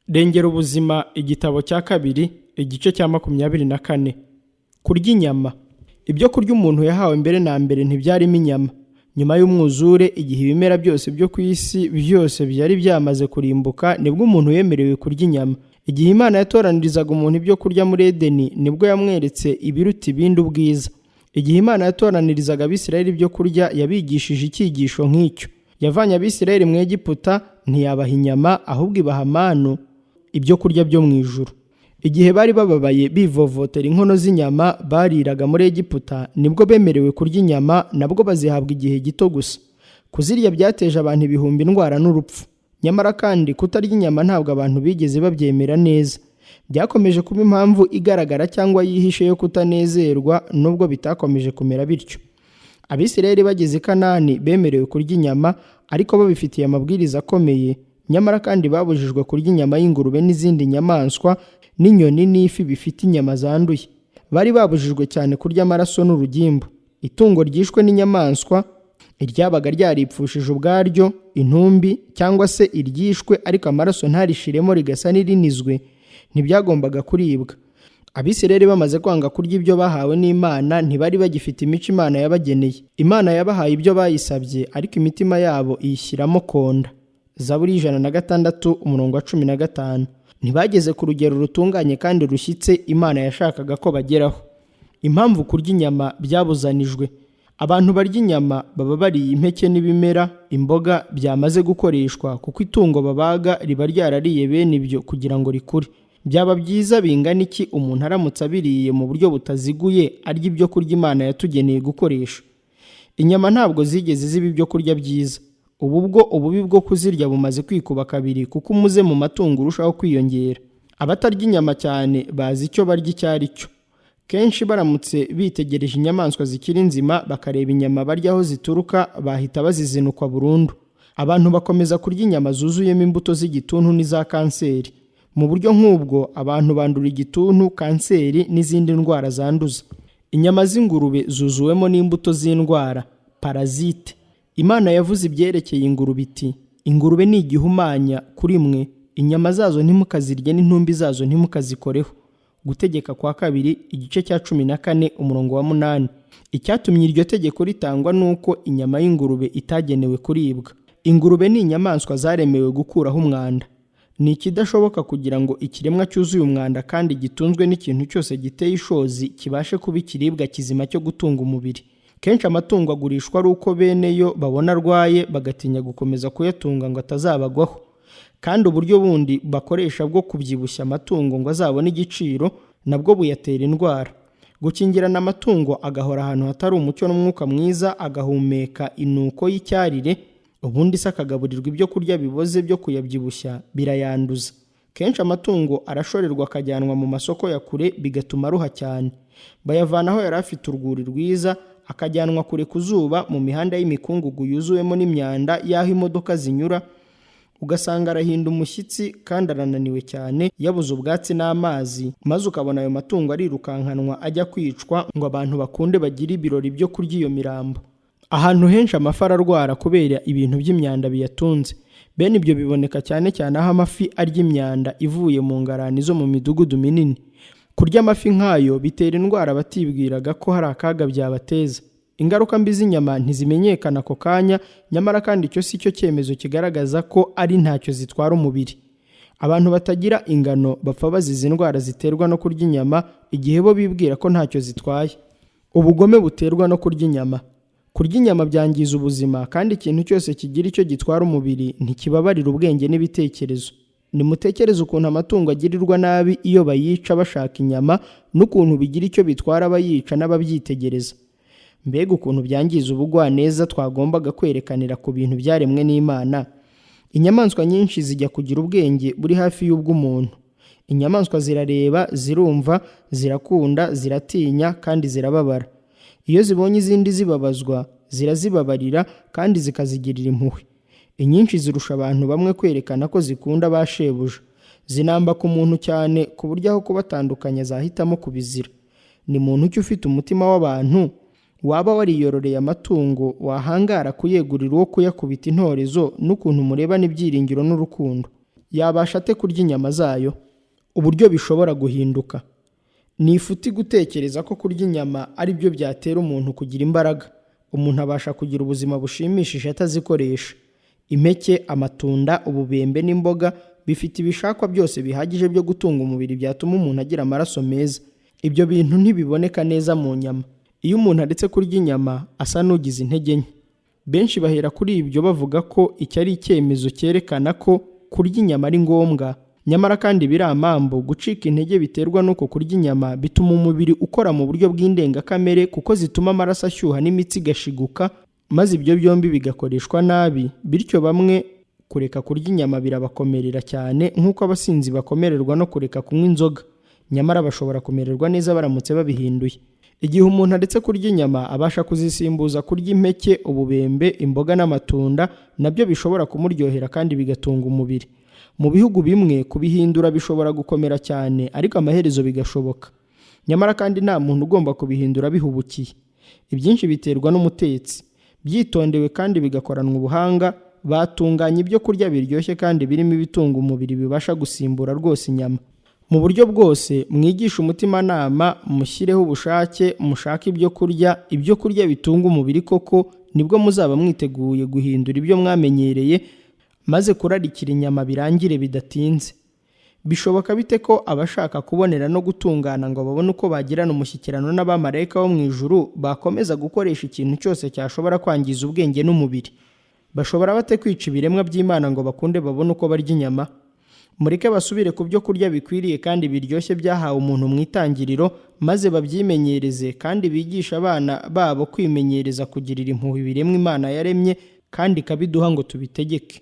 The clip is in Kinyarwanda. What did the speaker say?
Rengera ubuzima, igitabo cya kabiri, igice cya 24. Kurya inyama. Ibyo kurya umuntu yahawe mbere na mbere ntibyarimo inyama. Nyuma y'umwuzure, igihe ibimera byose byo ku isi byose byari byamaze kurimbuka, nibwo umuntu yemerewe kurya inyama. Igihe Imana yatoranirizaga umuntu ibyo kurya muri Edeni, nibwo yamweretse ibiruta ibindi ubwiza. Igihe Imana yatoranirizaga Abisirayeli ibyo kurya, yabigishije icyigisho nk'icyo. Yavanye Abisirayeli mu Egiputa, ntiyabaha inyama, ahubwo ibaha manu, ibyo kurya byo mu ijuru. Igihe bari bababaye bivovotera inkono z'inyama bariraga muri Egiputa, nibwo bemerewe kurya inyama, nabwo bazihabwa igihe gito gusa. Kuzirya byateje abantu ibihumbi indwara n'urupfu. Nyamara kandi kutarya inyama ntabwo abantu bigeze babyemera neza. Byakomeje kuba impamvu igaragara cyangwa yihishe yo kutanezerwa, nubwo bitakomeje kumera bityo. Abisirayeli bageze i Kanani bemerewe kurya inyama, ariko babifitiye amabwiriza akomeye. Nyamara kandi babujijwe kurya inyama y'ingurube n'izindi nyamaswa n'inyoni n'ifi bifite inyama zanduye. Bari babujijwe cyane kurya amaraso n'urugimbu. Itungo ryishwe n'inyamaswa, iryabaga ryaripfushije ubwaryo, intumbi, cyangwa se iryishwe ariko amaraso ntarishiremo rigasa n'irinizwe, ntibyagombaga kuribwa. Abisirayeli bamaze kwanga kurya ibyo bahawe n'Imana, ntibari bagifite imico Imana yabageneye. Imana yabahaye ibyo bayisabye, ariko imitima yabo iyishyiramo konda. Zaburi 106 umurongo wa 15. Ntibageze ku rugero rutunganye kandi rushyitse Imana yashakaga ko bageraho. Impamvu kurya inyama byabuzanijwe. Abantu barya inyama baba bariye impeke n'ibimera, imboga byamaze gukoreshwa, kuko itungo babaga riba ryarariye bene ibyo kugira ngo rikure. Byaba byiza bingana iki umuntu aramutse abiriye mu buryo butaziguye, arya ibyo kurya Imana yatugeneye gukoresha? Inyama ntabwo zigeze ziba ibyo kurya byiza. Ubu bwo ububi bwo kuzirya bumaze kwikuba kabiri, kuko umuze mu matungo urushaho kwiyongera. Abatarya inyama cyane bazi icyo barya icyo ari cyo. Kenshi baramutse bitegereje inyamaswa zikiri nzima, bakareba inyama barya aho zituruka, bahita bazizinukwa burundu. Abantu bakomeza kurya inyama zuzuyemo imbuto z'igituntu n'iza kanseri. Mu buryo nk'ubwo abantu bandura igituntu, kanseri n'izindi ndwara zanduza. Inyama z'ingurube zuzuwemo n'imbuto z'indwara, parasite. Imana yavuze ibyerekeye ingurube iti: "Ingurube ni igihumanya kuri mwe, inyama zazo ntimukazirye n'intumbi zazo ntimukazikoreho." Gutegeka kwa kabiri, igice cya 14, umurongo wa 8. Icyatumye iryo tegeko ritangwa ni uko inyama y'ingurube itagenewe kuribwa. Ingurube ni inyamaswa zaremewe gukuraho umwanda. Ni ikidashoboka kugira ngo ikiremwa cyuzuye umwanda kandi gitunzwe n'ikintu cyose giteye ishozi kibashe kuba ikiribwa kizima cyo gutunga umubiri. Kenshi amatungo agurishwa ari uko bene yo babona arwaye, bagatinya gukomeza kuyatunga ngo atazabagwaho. Kandi uburyo bundi bakoresha bwo kubyibushya amatungo ngo azabone igiciro, nabwo buyatera indwara. Gukingirana amatungo agahora ahantu hatari umucyo n'umwuka mwiza, agahumeka inuko y'icyarire, ubundi se akagaburirwa ibyo kurya biboze byo kuyabyibushya, birayanduza. Kenshi amatungo arashorerwa akajyanwa mu masoko ya kure, bigatuma aruha cyane. Bayavana aho yari afite urwuri rwiza, akajyanwa kure ku zuba, mu mihanda y'imikungugu yuzuwemo n'imyanda y'aho imodoka zinyura, ugasanga arahinda umushyitsi kandi arananiwe cyane, yabuze ubwatsi n'amazi, maze ukabona ayo matungo arirukankanwa ajya kwicwa ngo abantu bakunde bagire ibirori byo kurya iyo mirambo. Ahantu henshi amafi ararwara kubera ibintu by'imyanda biyatunze. Bene ibyo biboneka cyane cyane aho amafi arya imyanda ivuye mu ngarani zo mu midugudu minini. Kurya amafi nk'ayo bitera indwara batibwiraga ko hari akaga byabateza. Ingaruka mbi z'inyama ntizimenyekana ako kanya, nyamara kandi icyo si cyo cyemezo kigaragaza ko ari ntacyo zitwara umubiri. Abantu batagira ingano bapfa bazize indwara ziterwa no kurya inyama, igihe bo bibwira ko ntacyo zitwaye. Ubugome buterwa no kurya inyama. Kurya inyama byangiza ubuzima, kandi ikintu cyose kigira icyo gitwara umubiri ntikibabarira ubwenge n'ibitekerezo. Nimutekereze ukuntu amatungo agirirwa nabi iyo bayica bashaka inyama, n'ukuntu bigira icyo bitwara abayica n'ababyitegereza. Mbega ukuntu byangiza ubugwaneza twagombaga kwerekanira ku bintu byaremwe n'Imana! Inyamaswa nyinshi zijya kugira ubwenge buri hafi y'ubw'umuntu. Inyamaswa zirareba, zirumva, zirakunda, ziratinya kandi zirababara. Iyo zibonye izindi zibabazwa, zirazibabarira kandi zikazigirira impuhwe. Inyinshi zirusha abantu bamwe kwerekana ko zikunda ba shebuja. Zinamba ku muntu cyane ku buryo aho kubatandukanya zahitamo kubizira. Ni muntu ki ufite umutima w'abantu waba wariyororeye amatungo wahangara kuyegurira uwo kuyakubita intorezo, n'ukuntu murebana ibyiringiro n'urukundo? Yabasha ate kurya inyama zayo? Uburyo bishobora guhinduka. Ni ifuti gutekereza ko kurya inyama ari byo byatera umuntu kugira imbaraga. Umuntu abasha kugira ubuzima bushimishije atazikoresha. Impeke, amatunda, ububembe n'imboga bifite ibishakwa byose bihagije byo gutunga umubiri byatuma umuntu agira amaraso meza. Ibyo bintu ntibiboneka neza mu nyama. Iyo umuntu aretse kurya inyama asa n'ugize intege nke. Benshi bahera kuri ibyo bavuga ko iki ari icyemezo cyerekana ko kurya inyama ari ngombwa. Nyamara kandi biri amambu, gucika intege biterwa n'uko kurya inyama bituma umubiri ukora mu buryo bw'indengakamere, kuko zituma amaraso ashyuha n'imitsi igashiguka, maze ibyo byombi bigakoreshwa nabi. Bityo bamwe kureka kurya inyama birabakomerera cyane, nk'uko abasinzi bakomererwa no kureka kunywa inzoga. Nyamara bashobora kumererwa neza baramutse babihinduye. Igihe umuntu aretse kurya inyama, abasha kuzisimbuza kurya impeke, ububembe, imboga n'amatunda, nabyo bishobora kumuryohera kandi bigatunga umubiri. Mu bihugu bimwe kubihindura bishobora gukomera cyane, ariko amaherezo bigashoboka. Nyamara kandi nta muntu ugomba kubihindura bihubukiye. Ibyinshi biterwa n'umutetsi. Byitondewe kandi bigakoranwa ubuhanga, batunganya ibyo kurya biryoshye kandi birimo ibitunga umubiri bibasha gusimbura rwose inyama. Mu buryo bwose mwigishe umutimanama, mushyireho ubushake, mushake ibyo kurya, ibyo kurya bitunga umubiri koko, nibwo muzaba mwiteguye guhindura ibyo mwamenyereye, maze kurarikira inyama birangire bidatinze. Bishoboka bite ko abashaka kubonera no gutungana ngo babone uko bagirana umushyikirano n'abamarayika bo mu ijuru bakomeza gukoresha ikintu cyose cyashobora kwangiza ubwenge n'umubiri? Bashobora bate kwica ibiremwa by'Imana ngo bakunde babone uko barya inyama? Mureke basubire ku byo kurya bikwiriye kandi biryoshye byahawe umuntu mu itangiriro, maze babyimenyereze kandi bigishe abana babo kwimenyereza kugirira impuhwe ibiremwa Imana yaremye kandi ikabiduha ngo tubitegeke.